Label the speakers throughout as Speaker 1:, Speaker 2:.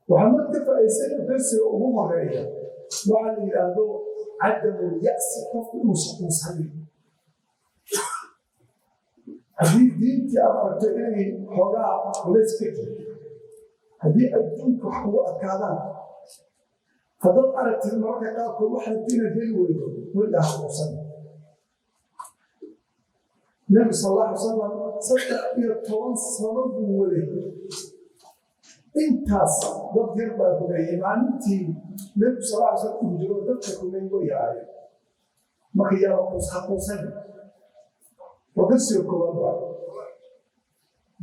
Speaker 1: Waxaa marka ka faa'iidaysan darsiga ugu horeeya waxaa la yidhaahdo عدم اليأس, qofku inuusan quusanin. Haddii diintii aad aragto inay xoogaa culays ka jiro, haddii adduunka wax kugu adkaadaan, haddaad aragtid mararka qaarkood waxaad inaad heli weydo, weligaa ha quusan. Nabi sal alla alay wasalam 13 sano buu waday. Intaas dad yar baa rumeeyey. Maalintii Nebigu sal alla alay slam uu jiro, dadka rumeeyey way yaraayeen. Marka yaaba ha quusan. Waa darsiga koowaad. Baa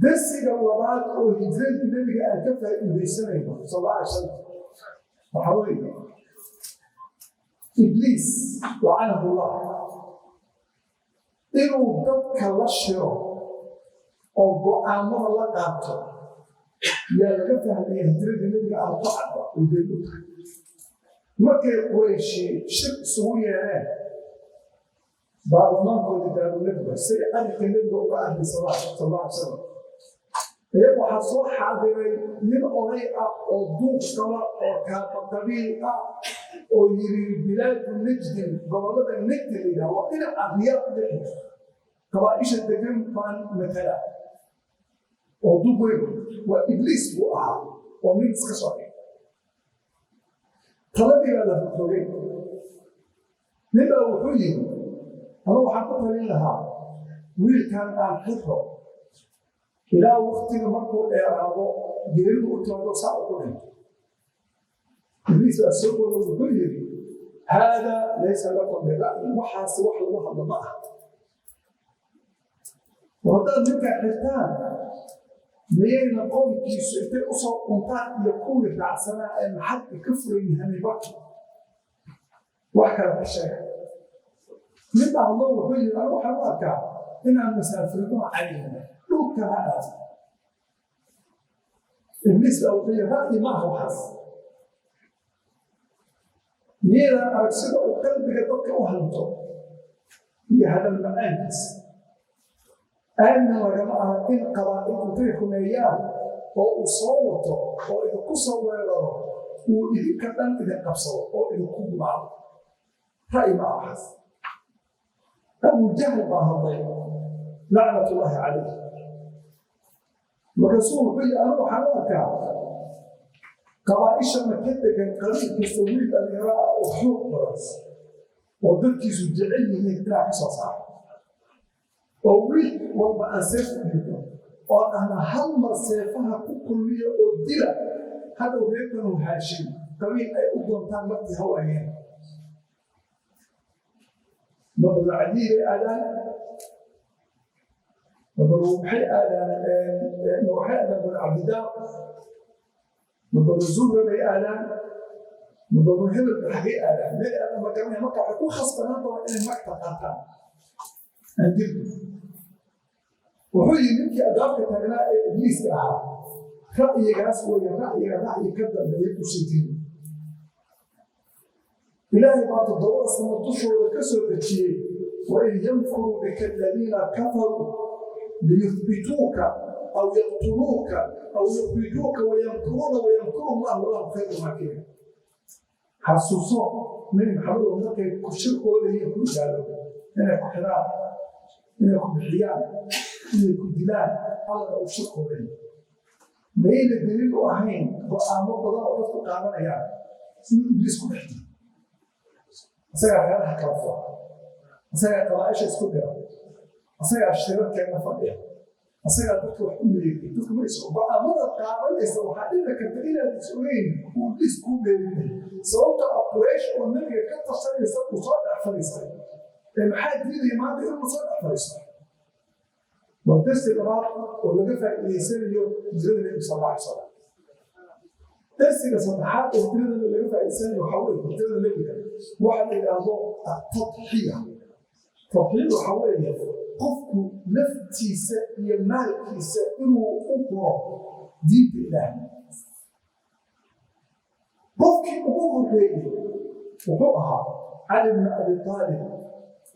Speaker 1: darsiga labaad oo hijradii Nebiga aan ka faa'iidaysanayno sal alla alay salam waxaa weeye Ibliis لعنه الله inuu dadka la shiro oo go'aamada la qaato yaa laga fahmaya hijradii Nebiga aan ku cadba way daliil u tahay. Markay Qurayshi shir isugu yeereen baarlamaankoodii Daarunadwa say arrinka Nebiga uga arrinsadaan sal alla alay salam, iyaga waxaa soo xaadiray nin oday ah oo duuq qaba oo kaaba qabiil ah oo yiri: "Bilaadu Najdin, gobollada Najdi la yidhaha, waa dhinaca Riyaad dhexi, qabaaisha degan baan matala," oo duuq weyn. Waa Ibliis buu ahaa oo nin iska soo dhigay. Taladii baa la rogrogay. Nin baa wuxuu yidhi: "Anu waxaan ku talin lahaa wiilkan aan xiro ilaa waktiga markuu dheeraado geeridu u timaado, saa u ku dhinto." Ibliis baa soo boodo, wuxuu yidhi: "هذا ليس لكم برأي." Waxaasi wax lagu hadlo ma aha. Haddaad ninkaa xirtaan, miyayna qowmkiisu intay usoo dhuntaan iyo kuwii raacsanaa ee maxadka ka furan yahay baki wax kale ka sheega? Nin baa hadlo, wuxuu yidhi: "Anigu waxaan u arkaa inaan masaafirino, caynino, dhulka ha aado." Ibliis baa wuxuu yidhi: "Ra'yi ma aha waxaas. Miyaydaan arag sida uu qalbiga dadka u hanto iyo hadal macaankiisa? Aamin lagama aha in qabaa'il intay rumeeyaan oo uu soo wato oo idinku soo weeraro, uu idinka dhan idin qabsado oo idinku gumaado. Ra'yi ma aha waxaas." Abu Jahl baa hadlay لعنة الله عليه. Markaasuu wuxuu yidhi: "Anigu waxaan u arkaa qabaaisha Maka degan qabiil kasta wiil dhalinyaro ah oo xoog badan oo dadkiisu jecel yihiin inaa ka soo saaro, oo wiil walba aan seef u dhiibno oo dhahna hal mar seefaha ku kulmiya oo dila. Hadhow reer Banu Haashim qabiil ay u doontaan markii ha waayeen, ma Banu Cadiy bay aadaan, ma Banu maxay aadaan, ma waxay aadaan Banu Cabdidaar, ma Banu Zuhra bay aadaan, ma Banu Hebel xagay aadaan, meel aadaan ma garanaya. Marka waxay ku khasbanaan doonaan inay magta qaataan, aan dilno." Wuxuu yidhi ninkii adaabka taagnaa ee Ibliiska ahaa: "Ra'yigaas weeye ra'yiga ra'yi ka dambeeya usitiin." Ilaahay baa 7 sano dushooda ka soo dejiyey: وإذ يمكر بك الذين كفروا ليثبتوك أو يقتلوك أو يخرجوك ويمكرون ويمكر الله والله خير الماكرين. Xasuuso Nebi Maxamed oo markay ku shirqoolayeen ku gaaloobay inay ku xiraan, inay ku bixiyaan, inay ku dilaan, Allana uu shirqoolay. Mayna daliil u ahayn go'aamo badan oo dadku qaadanayaan inuu Ibliis ku dhex jiro? Isagaa reeraha kala fura, isagaa qabaaisha isku dira, isagaa shirarkeena fadhiya, isagaa dadka wax u meegay. Dadku ma is go'aamada qaadanaysa waxaa dhici karta inaad is ogeyn uu Ibliis kuu meegay. Sababta ah Quraysh oo Nabiga ka tashanaysa uu soo dhex fadhiistay, ee maxaa diidaya maanta inuu soo dhex fadhiisto? Waa darsi labaad oo laga faa'iidaysanayo hijrada Nebi sal alla alay salam. Darsiga saddexaad oo hijrada laga faa'iidaysanayo waxaa weeye hijrada Nebiga waxa la yidhaahdo التضحية. Tadxiyadu waxaa weeye qofku naftiisa iyo maalkiisa inuu u huro diinta Ilaahay. Qofkii ugu horreeyey wuxuu ahaa Cali bni Abi Aalib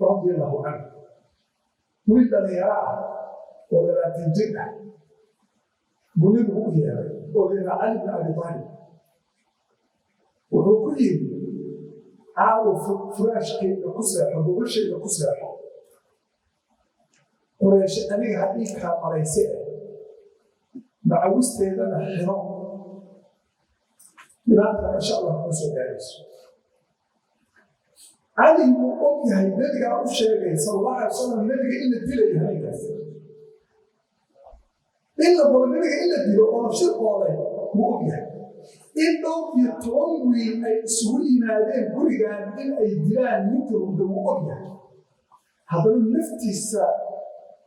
Speaker 1: رضي الله عنه, wiil dhalinyaro ah oo 20 jir ah buu Nebigu u yeeray oo la yidhaha Cali bni Abi Aalib. Wuxuu ku yidhi: "Caawa furaashkayga ku seexo, gogashayda ku seexo. Quraysh aniga ha ii kaa marayse, macawisteedana xiro, dhibaatana insha Allah kuma soo gaarayso." Cali wuu og yahay, nebigaa u sheegay sala Allahu alay wasalam nebiga in la dilayo habeenkaas, in la rabo nebiga in la dilo oo la shirqoolay wuu og yahay, in 14 wiil ay isugu yimaadeen gurigan in ay dilaan ninka hurda wuu og yahay. Haddana naftiisa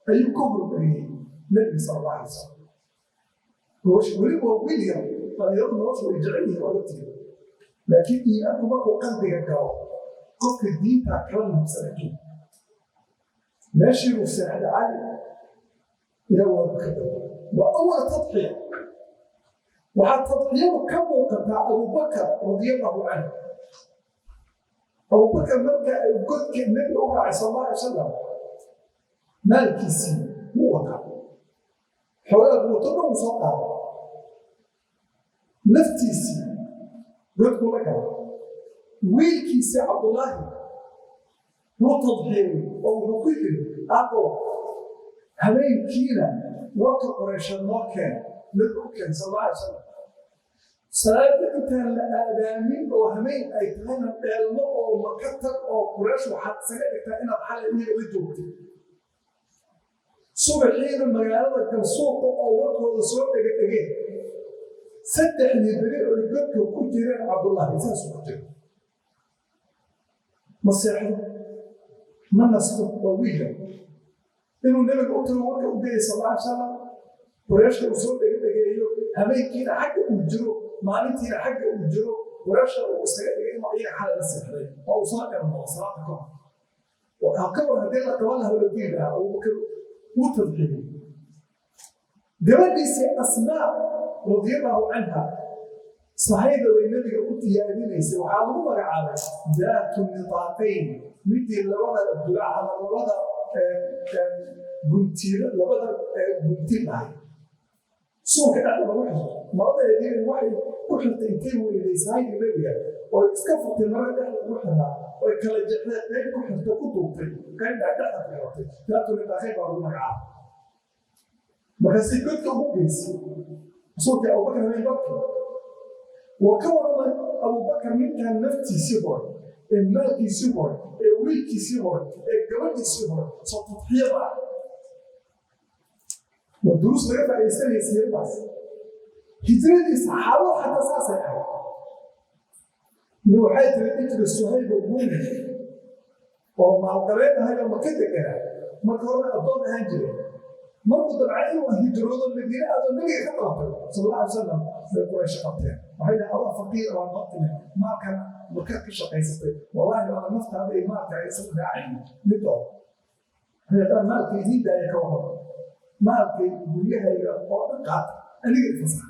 Speaker 1: ayuu ka hormariyey nebiga sala Allah alay wasalam. Weli waa wiil yar. Dhalinyaradu nolosha way jecel yihiin, waa laftiga, laakiin iimaanku markuu qalbiga galo, qofka diintaa kala muhiimsan. Meeshii uu seexday Cali ilaa waagu ka dabo. Waa awal tadxiya. Waxaa tadxiyadu ka muuqataa Abubakar radia Allahu canhu. Abubakar marka ay godka nebiga u raacay sal Allah alay wasalam, maalkiisii wuu wataa, xoogaa guuto dhan uu soo qaaday, naftiisii godku la galay. Wiilkiisii Cabdullaahi wuu tadxiyey oo wuxuu ku yidhi: "Aqo, habeenkiina warka Qoreysheed noo keen, nabiga u keen sal alla alay salam. Salaada intaan la aadaamin oo habeen ay tahayna dheelmo oo Maka tag, oo Quraysh waxaad isaga dhigtaa inaad xalay iyaga la joogtay. Subaxiina magaalada gal, suuqa, oo warkooda soo dhega dhegeen." 3dii beri oy godka ku jireen Cabdullaahi saasuu ku jira, ma seexdo, ma nasto. Waa wiilka inuu nabiga u tago, warka u geeyay sal alla alay salam, Qureeshka uu soo dhega dhegeeyo, habeenkiina xagga uu jiro, maalintiina xagga uu jiro, Qureeshka uu isaga dhigay inuu iyaga xalay la seexday oo uu soo dheelmado salaada ka hor. Waxaa ka war haddii la qaban lahaa, la dili lahaa. Abubakar wuu tadxiyey. Gabadhiisii Asmaa radiallahu canha sahayda bay nabiga u diyaarinaysay. Waxaa lagu magacaabay daatu nitaaqayn, midii labada dulac ama labada gunti, labada gunti lahay, suunka dhexda lagu xirto. Maradeedii waxay ku xirtay intay weyday sahaydii nebiga oo iska furtay marada dhexda ugu xirnaa, oy kala jexday, qayb ku xirtay, ku duubtay, qaybna dhexda ku xiratay. Daatu nitaaqayn baa lagu magacaabay. Markaasay godka ugu geysay rasuulkii Abubakar habeen barkii. Waa ka warramay Abubakar, ninkan naftiisii hore ee maalkiisii hore ee wiilkiisii hore ee gabadhiisii hore. Soo tadxiya ma ah? Waa duruus laga faa'iidaysanaya siiradaas. Hijradii saxaabada xataa saasay ahayd. Nin waxay tiri dhihi jiray Suhayb Ruumi oo maalqabeen ahay oo Maka deganaa, marka horena addoon ahaan jiray. Markuu dabca inuu hijroodo, Madiine aadoo nabiga ka qabatay sal alla alay wasalam, bay Quraysh qabteen. Waxay dhahay: "Adoo faqiir baa noo timi, maalkana Maka ka shaqaysatay. Wallahi waana naftaada iyo maalkaaga isla raacayno mid oo haddaan maalka idiin daaya, ka waran maalkay guryahayga oo dhan qaata, aniga ifasax."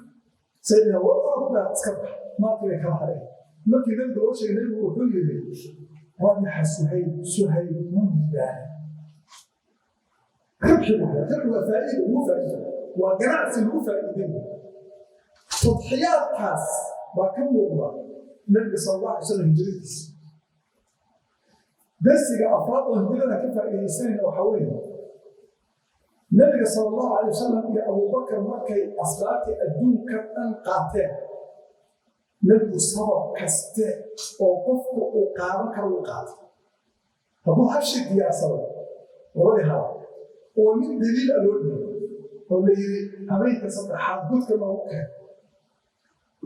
Speaker 1: Sayidina waa orod baa iska bax, maalkii bay kala hadheen. Markii nabiga loo sheegay, nabigu wuxuu yidhi: "Rabixa Suhayb, Suhayb muu liibaanay." Ribxi waay, ribxi waa faa'iida, ugu faa'iido, waa ganacsi lagu faa'iiday. Tadxiyaadkaas baa ka muuqda nabiga sal Allah alay slam hijradiisa. Darsiga afraad oo hijrada ka faa'iidaysanayna waxaa weeye, nabiga sala Allahu alay wasalam iyo Abubakar markay asbaabtii adduunka dhan qaateen, nebigu sabab kaste oo qofku uu qaadan karo uu qaatay. Hadduu hashi diyaarsaday, labadii hala oo nin daliil a loo dhiibay oo la yidhi habeenka saddexaad godka loogu keeno,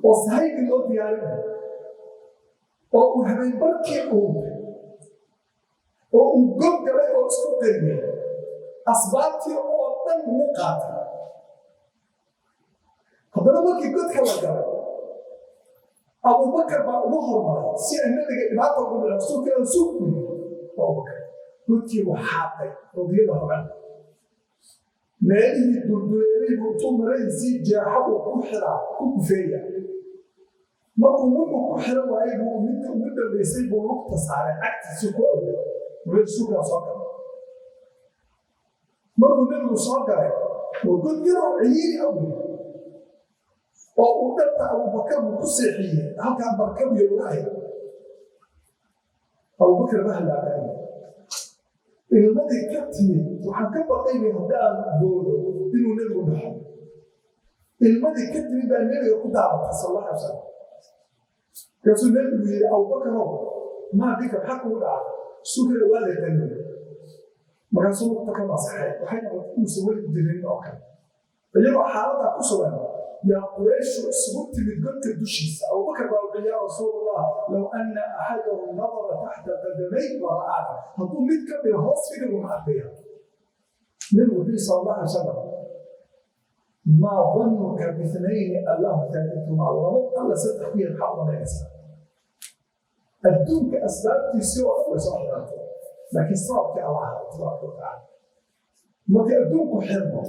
Speaker 1: oo sahaydii loo diyaarinayo, oo uu habeen barkii dhuuntay, oo uu god galay oo isku qariyay, asbaabtii oo dhan wuu qaatay. Haddana markii godka la galay, Abubakar baa ugu hormaray si ay nabiga dhibaata ugu dhicin. Rasuulka aan suug ku yiri Abubakar godkii buu xaaqay radiallahu canhu. Meelihii dulduleelay buu intuu maradiisii jeexa buu ku xiraa, ku gufeeya. Markuu wuxuu ku xiran waayey buu midka ugu dambaysay buu lugta saaray, cagtiisii ku awday. Wuxuu rasuulkaa soo galay. Markuu nabigu soo galay, waa god yaroo ciriiri awey. Oo uu dhabta Abubakar buu ku seexiyey halkaan barkab iyo lugahay. Abubakar ma halaagay, ilmadii ka timid. Waxaan ka baqaynay haddaan boodo inuu Nebigu dhaxo. Ilmadii ka timid baa Nebiga ku daabatay, sal Allah alay salam. Markaasuu Nebigu yidhi, "Abubakarow, maa bika? Maxaa kugu dhacay?" Sukira waa la qaniyey. Markaasuu lugta ka masaxay. Waxay noqotay inuusan weli dirin oo kale. Iyagoo xaaladaa ku sugan yaa Qurayshu isugu timid godka dushiisa. Abubakar baa wuxuu, "Yaa Rasuulallah, low anna axadahum nadara taxta qadamay la ra'aana." Hadduu mid ka mida hoos firi, uma arkaya. Nebigu wuxuu sal Allah alay salam, "Maa dannuka bithnayni Allahu thaalithumaa?" Labo Alla saddex ku yahay maxaa u malaynaysaa? Adduunka asbaabtiisii oo dhan way soo xirantay, laakiin sababkii Allah tabaaraka watacaala. Markii adduunku xirmo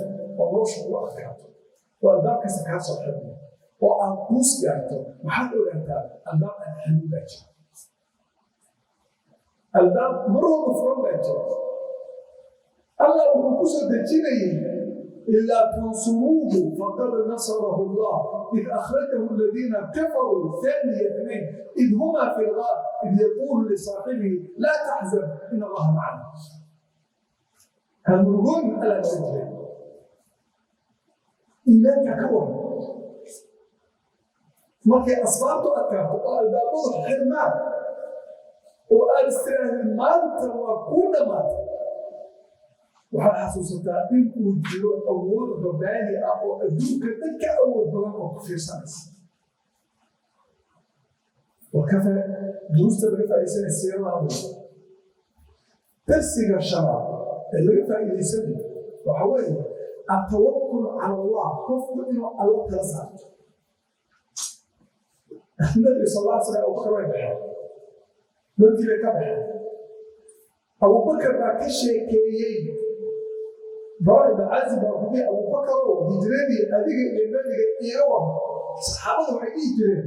Speaker 1: oo nolosha kugu adkaato oo albaabkiisa kaa soo xirmo oo aad quus gaarto, waxaad ogaataa albaab aan xirmin baa jira, albaab mar walba furan baa jira. Allah wuxuu ku soo dejinayay, "Ilaa tansuruuhu faqad nasarahu Allah id akhrajahu aladiina kafaruu thaniya ithnayn id huma fi lgaar id yaquulu lisaaxibihi laa taxzan in Allaha macana." Hamurugoon, Alla nala jiray. Iimaanka ka waran markay asbaabtu adkaato oo albaabadu xirmaan oo aad istiraahdi maanta waa kuu dhammaatay, waxaad xasuusataa in uu jiro awood rabbaani ah oo adduunka dhan ka awood badan oo ku fiirsanaysa. Wakafa duruusta laga faa'iidaysanaya siirada hadlaysa. Darsiga shanaad ee laga faa'iidaysanayo waxa weeye atawakul cala Allah, qofku inuu Alla kala saarto. Nabiga sal alla slam, Abubakar way baxeen, godkii bay ka baxeen. Abubakar baa ka sheekeeyey. Bara ibn Caazib baa wuxuu leeyahay, "Abubakar oo hijradii adiga iyo Nabiga iiga waran." Saxaabada waxay dhihi jireen,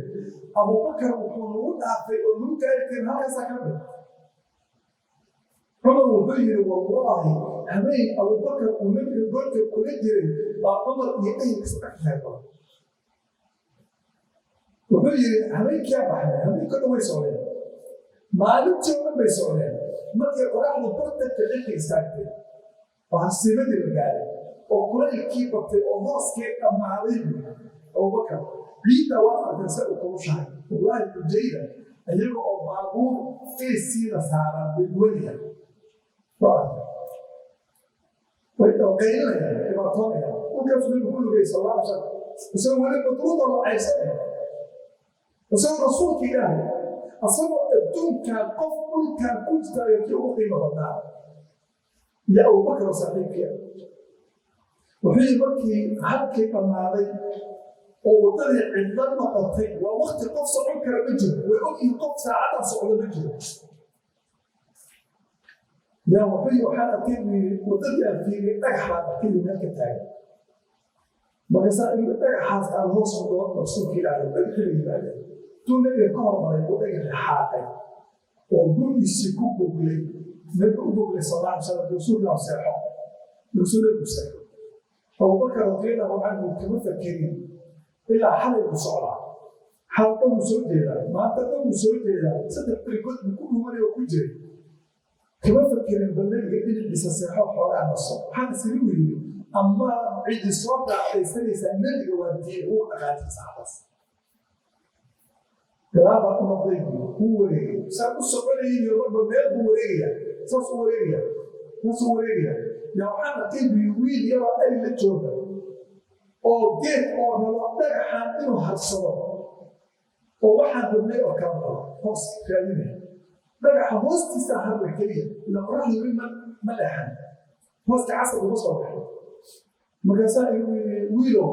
Speaker 1: "Abubakar wuxuu nagu dhaafay oo nagu gaari karin halkaasaa ka mid." Cumar wuxuu yidhi, "Wallaahi, habeen Abubakar uu Nabiga godka kula jiray baa Cumar iyo ehelkiisa ka khayr badan." Wuxuu yidhi, "Habeenkiyaa baxnay, habeenka dhan way socdeen, maalintii oo dhan bay socdeen. Markay qoraxdu bartanka cirka istaagtay oo harsiimadii la gaaray oo kulaylkii batay oo hooskii dhammaaday," buu Abubakar, "ciidda waad arkay se u kulushahay. Wallaahi, xujayda iyaga oo baabuur feesiina saaran bay gubanayaan, waa arkay, way qaylinayaan, dhibaatoonayaan." Dhulkaasuu Nabigu ku lugayay sal alla alay salam, isagoo weli madruuda la cayrsanaya, isagoo rasuulka Ilaahay, asagoo adduunkan qof dhulkan ku jirtaayo kii ugu qiimo badnaa iyo Abubakar oo saaxiibkii ah. Wuxuu yidhi, markii halkii dhammaaday oo waddadii cidlo noqotay, waa wakti qof socon kara ma jiro, way ogyihiin, qof saacaddaa socda ma jiro. Yaa wuxuu yidhi, "Waxaan arkay," buu yidhi, "waddadii aan fiiriyey, dhagax baan arkay buu meel ka taagan. Markaasaa iyuu dhagaxaas aan hoos u doon rasuulka Ilaahay." Dhagaxii bay yimaadeen. Tuu Nabiga ka hormaray buu dhagaxii xaaqay oo gurigiisii ku goglay. Nabiga u goglay sal alla alay salam, rasuulka seexo, rasuul Nabigu seexo. Abubakar radiallahu canhu kama fakerin ilaa xalay buu socdaa, xal dhan buu soo jeedaa, maanta dhan buu soo jeedaa, 3 beri god buu ku dhuumanay oo ku jiray. Kama fakerin bal Nabiga dhinaciisa seexo, xoogaa naso. Waxaan iskaga yidhi, ama cidi soo raaxaysanaysaa, Nebiga waa diiday, wuu dhaqaajiyay saxdaas. Gadaal baan u noqday, buu wuu wareegay, saan u soconayay iyo marba meel buu wareegaya, saas u wareegaya, saas u wareegaya. Yaa waxaan arkay buu wiil yaroo ari la jooga oo geed oo rabo dhagaxan inuu harsado oo waxaan rabnay oo kala rabo, hoos raadinaya, dhagaxa hoostiisa harla keliya, ilaa qoraxda weli ma leexan, hooska casar uma soo baxay. Markaasaa igu yidhi, "Wiilow,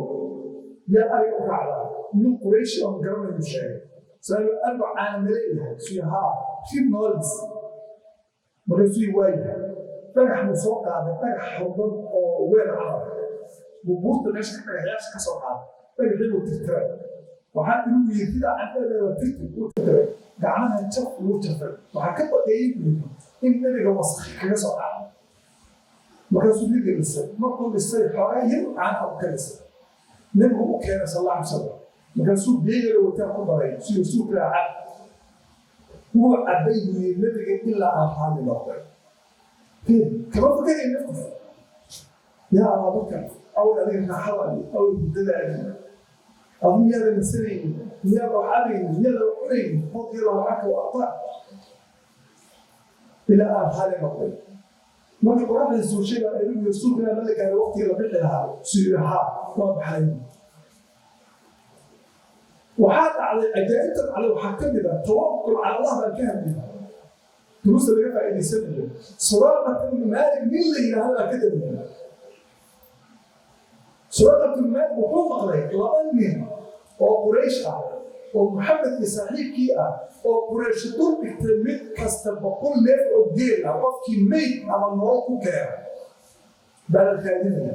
Speaker 1: yaa ariga u raacdaa?" Nin Qurayshi oon garanayu sheegay. Saa arigu caana maleeyahay? Suy, "Haa, rib noolis." Markaasuu yii, "Waayahay." Dhagax buu soo qaaday, dhagax xogan oo weel carab buu buurta meesha dhagaxyaasha ka soo qaaday. Dhagaxii buu tirtiray. Waxaa inuu yiri, "Sidaa candhadeeda tirtir." Wuu tirtiray, gacmaha jaf wuu jafay. Waxaa ka baqeeyey, buu yidhi, in Nabiga wasakh kaga soo dhaco. Markaasuu Nabiga dhisay. Markuu dhisay, xoogaa yar caanaha u ka dhisay, Nabigu u keenay sal alla alay salam. Markaasuu biyo wataa ku daray si rasuulka cab. Wuu cabbay buu yidhi nabiga ilaa aan raalli noqday. Kama fakaraya naftiisa. Yaa Abaabakar, away adiga raaxadaadi, away hurdadaadi, adu miyaadan nasanaynin, miyaadan wax cabaynin, miyaadan wax cunaynin? Radiallahu canka wa ardaa. Ilaa aan raalli noqday. Markii qoraxda suushay baa igu rasuulka ilaa mala gaaray waqtigii la bixi lahaa. Suu yidhi haa, waa baxay. Waxaa dhacday cajaa'ibta dhacday waxaa ka mid ah tawakkul cala Allah baan ka hadlay, duruusta laga faa'iidaysanayo. Suraaqat ibnu Maalik nin la yidhaahdo baa ka dambeeyey. Suraaqat ibnu Maalik wuxuu maqlay laba nin oo Quraysh ah oo Maxamed iyo saaxiibkii ah oo Quraysh dul dhigtay mid kasta 100 neef oo geel ah qofkii meyd ama nolol ku keena baa la raadinaya.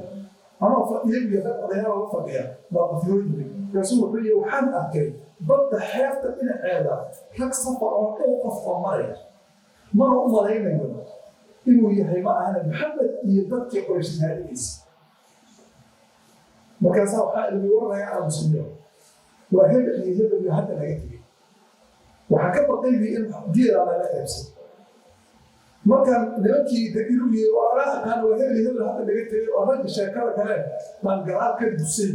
Speaker 1: Anoo fadhiya iyo rag odayaal la fadhiya baa qofyoo yimid. Markaasuu wuxuu yidhi waxaan arkay badda xeebta dhinaceeda rag safar oo dhowr qof oo maraya, mana u malaynayo inuu yahay ma ahana Maxamed iyo dadkii Quraysh raadinaysa. Markaasaa waxaa ilmi war laga aamusiyo, waa hebel iyo hebel iyo hadda laga tegay. Waxaa ka baqay in geelaa laga qaybsay. Markaan nimankii dadiru yiri waa anaa aqaan, waa hebel iyo hebel hadda laga tegay oo ragga sheekada kale baan gadaal ka dusay,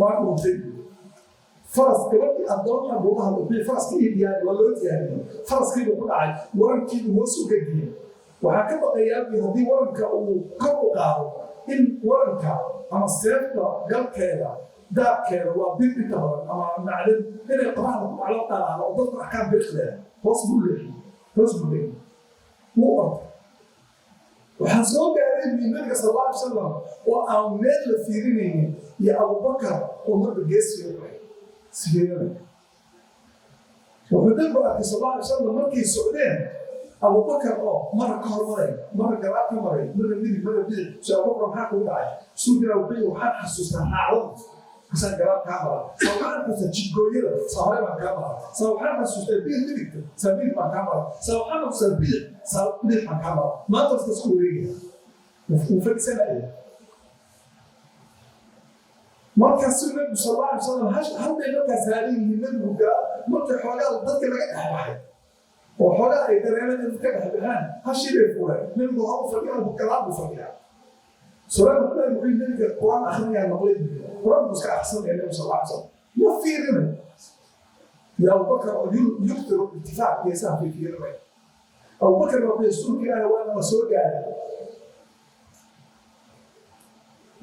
Speaker 1: waan dhuuntay. Faras gabadhii addoonta buu la hadlay, faraskii ii diyaari, waa loo diyaariyey. Faraskiibuu ku dhacay, warankiibuu hoos u gadiyey. Waxaa ka baqayaa haddii waranka uu kor u qaado in waranka ama seefta galkeeda daabkeeda waa bir inta badan ama macdan inay qoraxda ku dhaclo dhalaalo oo dadku arkaan birqdeeda. Hoos buu leexiyey, hoos buu leexiyey, wuu orday. Waxaa soo gaaray bi nabiga sal alla alay salam oo aan meel la fiirinaynin iyo Abubakar oo marba gees fiirinay sifiirinay. Wuxuu nabigu arkay sal alla alay salam markay socdeen Abubakar oo marra ka hormaray, marra gadaal ka maray, marra midig, marra bidix. So Abubakar, maxaa kugu dhacay? Suu jira wuxuu waxaan xasuustaa raacdada kasaan gadaal kaa mara, saa waxaan xasuustaa jidgooyada, saa hore baan kaa mara, saa waxaan xasuustaa bidix midigta, saa midig baan kaa mara, saa waxaan xasuustaa bidix, saa bidix baan kaa mara. Maanta iska isku wareegaya, wuu fadhiisanaya. Markaasuu nabigu sal alla alay wasalam hal bay markaa saaran yihiin. Nabigu gaa markii xoogaa dadka laga dhex baxay oo xoogaa ay dareemeen in dadka dhex baxaan, hashii bay fuuleen. Nabigu hor u fadhiya, gadaal buu fadhiyaa. Suraaqat wuxuu yidhi nabiga Qur-aan akhrinayaa maqlay, Qur-aan buu iska akhrisanaya. Nabigu sal alla alay salam ma fiirinay ya Abubakar oo yuktiru iltifaat geesaha bay fiirinaya. Abubakar wuxuu rasuulka Ilaahi waana la soo gaaray.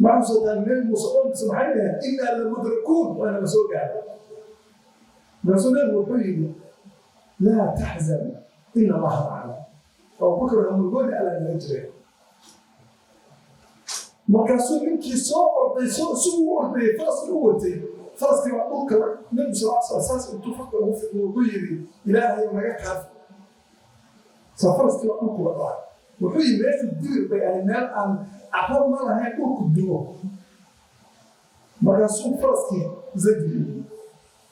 Speaker 1: Ma xusataa Nebi Muuse qoomkiisa maxay dhaheen? Innaa lamudrakuun, waana la soo gaaray. Markaasuu nabigu wuxuu yidhi laa taxzan, ina Allaha macana. Abubakar hamurgooni alla naga jiray. Markaasuu ninkii soo orday, soo isugu u ordayay faraskii u watay, faraskii baa dhulka. Nabigu sal sl saas intuu farta ugu fiqay wuxuu yidhi Ilaahay naga kaafi. Saa faraskii baa dhulku la dhacay. Wuxuu yidhi meeshu dirir bay ahayd, meel aan carro ma lahayn, dhulku dumo. Markaasuu faraskii zajriyey,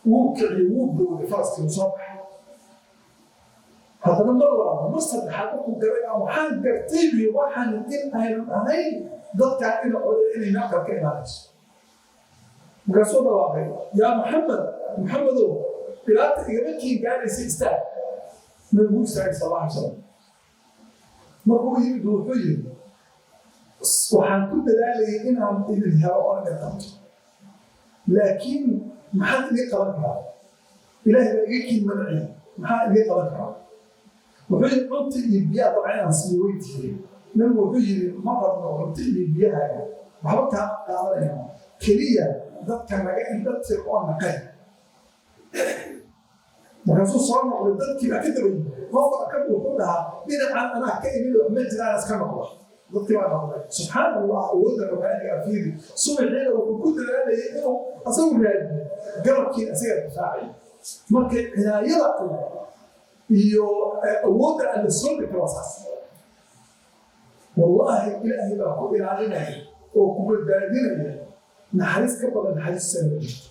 Speaker 1: wuu kiciyey, wuu booday faraskii, wuu soo baxay. Haddana mar labaad, mar saddexaad markuu garay aan waxaan gartay bi waxaan in aynan ahayn dadkaa ina oday inay meel kale ka imaanayso. Markaasuu dhawaaqay yaa Maxamed, Maxamedow, dhibaata igama kiin gaaraysa, istaag. Nabigu istaagay sal alla alay salam. Markuu yimid wuxuu yidhi waxaan ku dadaalayay inaan idin helo oo idin qabto, laakiin maxaan idin qaban karaa? Ilaahay baa iga kiin manciyay, maxaan idin qaban karaa? Wuxuu yidhi cunta iyo biyaha dabcan inaan siiyo way tihiin. Nabigu wuxuu yidhi ma rabno cunto iyo biyahaaga, waxba kaama qaadanayno, keliya dadka naga indhatir oo naqay. Markaasuu soo noqday, dadkii baa ka daba yimid. Qofka kan wuxuu dhahaa dhinacan anaa ka imid, wax ma jiraan, iska noqda. Dadkii baa noqday. Subxaan Allah, awoodda rabbaaniga fiiri. Subaxiina wuxuu ku dadaalayay inuu asagu raadiyo, garabkiina isagaa difaacay. Markay cinaayada iyo awoodda alla soo dhigta waa saas. Wallaahi Ilaahay baa ku ilaalinaya oo ku badbaadinaya, naxariis ka badan naxariistiisa ma jirto.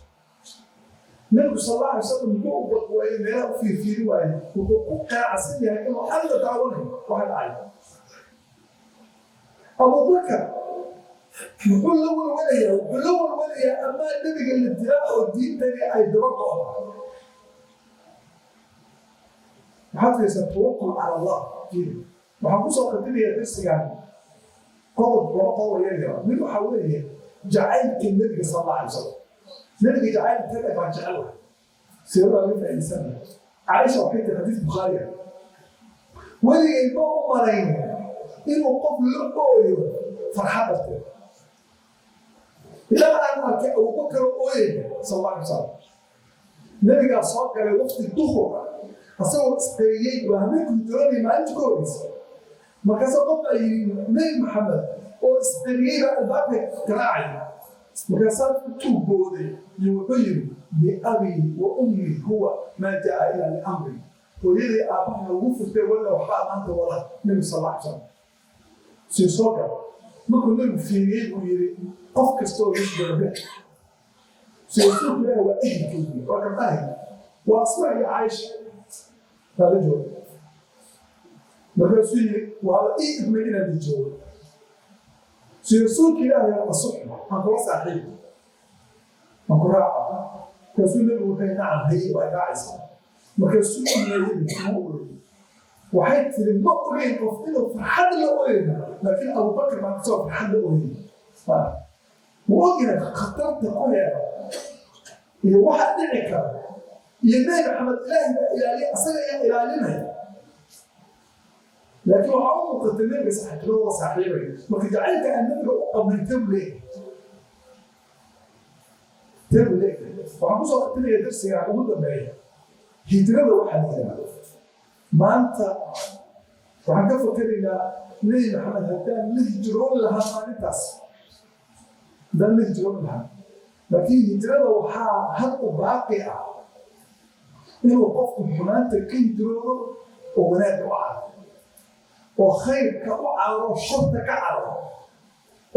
Speaker 1: Nabigu sal alla alay wasalam muxuu u baq waayey, meelaha u fiirfiiri waayey? Wuxuu ku qaacsan yahay inuu alla daawanayo waxa dhacay. Abubakar Muxuu la walwalayaa? Wuxuu la walwalayaa amaa nebiga la dilaa oo diintani ay daba go'do. Waxaad fiirsaa tawakkul cala Allah. Fiiri, waxaan kusoo qadinayaa darsigan qodob, laba qodob yar yar. Mid waxaa weeye jacaylka nebiga sal Allah alay wasalam. Nebiga jacaylka baan jecelahay, siirada laga faa'iidaysanaya. Caaisha waxay tiri, xadiis Bukhaari ah, weligay ma u malayn inuu qof la ooyo farxad darteed ilaa aan arkay Abubakar oo ooyaya sal Allah alay wasalam. Nebigaa soo galay waqti duhur ah asagoo isqariyey, waa habeenku hijroonaya maalinta ka horeysa. Markaasoo qofka yidhi, Nebi Maxamed oo isqariyey baa albaabka garaacaya. Markaasaa intuu booday iyo wuxuu yidhi, "Biabii wa ummi huwa, maa jaa ilaa liamri." Hooyadii aabbaha ugu furtay walla waxaa maanta wada Nebi sal alla alay salam sii soo gal. Markuu nebigu fiiriyey buu yidhi, "Qof kastoo gabadhe si rasuulku Ilaahi waa ehelkeygii, waa gabdhahay, waa Asma iyo Caaisha baa la jooga." Markaasuu yidhi, "Waa la ii idmay inaan la joogo si rasuulka Ilaahay asuxba aan kula saaxiib, aan ku raaca." Markaasuu nebigu wuxuu, "Nacam, haye, waa raacaysaa." Markaasuu imeeyey, kuma ooyey. Waxay tiri, ma ogeyn qof inuu farxad la ooyay, laakiin Abubakar baa kasoo farxad la ooyey. Wuu ogyahay khatarta ku heera iyo waxa dhici kara, iyo Nebi Maxamed Ilaahay baa ilaaliya, asaga ayaa ilaalinaya, laakiin waxaa u muuqata nebiga saaxiibtinimada saaxiibaya. Marka jacaylka aan nebiga u qabnay tabu leeyahay, tabu leeyahay. Waxaan kusoo khatimaya darsigan ugu dambeeya hijrada. Waxaa la yidhahda maanta waxaan ka fakeraynaa Nebi Maxamed haddaan la hijroon lahaa maalintaas, haddaan la hijroon lahaa. Laakiin hijrada waxaa had u baaqi ah inuu qofku xumaanta ka hijroodo oo wanaagga u cararo, oo khayrka u cararo, sharta ka cararo,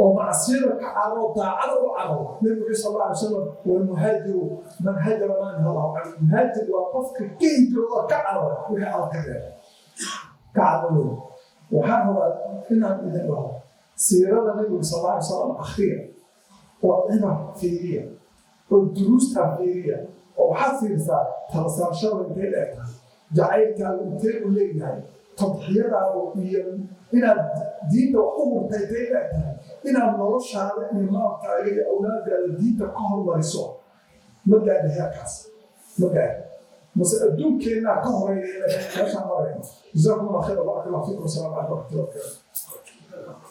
Speaker 1: oo macsiyada ka cararo, daacada u cararo. Nebigu wuxuu sal alla alay wasalam, "Walmuhaajiru man hajara maa naha Allahu canhu." Muhaajir waa qofka ka hijroodo, ka cararo wixii Alla ka reebay, ka cararo wey. Waxaan rabaa inaan idin dhaho, siirada nabigu sal alla alay wasalam akhriya oo cibar fiiriya oo duruustaa fiiriya, oo waxaad fiirisaa talasaarashada intay dheer tahay, jacaylkaagu intee uu leeyahay, tadxiyadaadu iyo inaad diinta wax u hurtay intay dheer tahay, inaad noloshaada iyo maalkaaga iyo awlaadaada diinta ka hormariso. Ma gaadha heerkaas? Ma gaadha mase adduunkeennaa ka horeeya meeshaan marayno? Jazaakum Allah khayr, baraka Allah fiikum. Asalaamu calaykum waraxmatullahi wabarakatu.